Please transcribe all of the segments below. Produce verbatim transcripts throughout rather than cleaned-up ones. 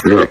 Yeah.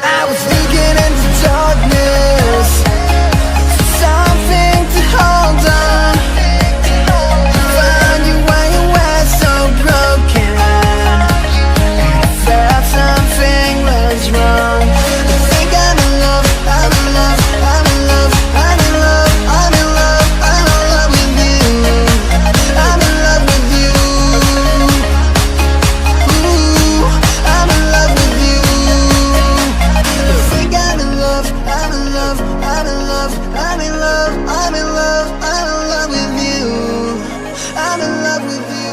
I was looking into darkness for something to hold on. Found you when you were so broken. Felt something was wrong. I think I'm in love, I'm in love, I'm in love, I'm in love, I'm in love, I'm in love with you. I'm in love with you. Ooh, I'm in love with you. I think I'm in love, I'm in love, I'm in love, I'm in love, I'm in love, I'm in love with you. I'm in love with you.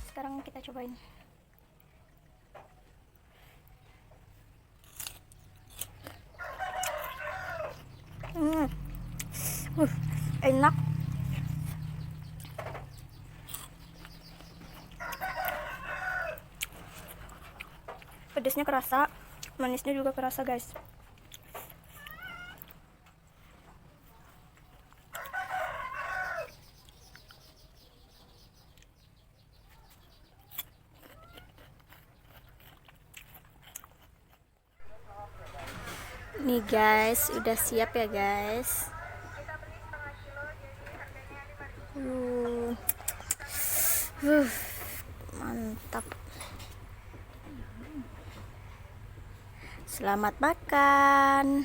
Sekarang kita cobain. Hmm. Uh, enak. Pedesnya kerasa, manisnya juga kerasa, guys. Nih guys, udah siap ya guys. Uh. Uh, mantap. Selamat makan.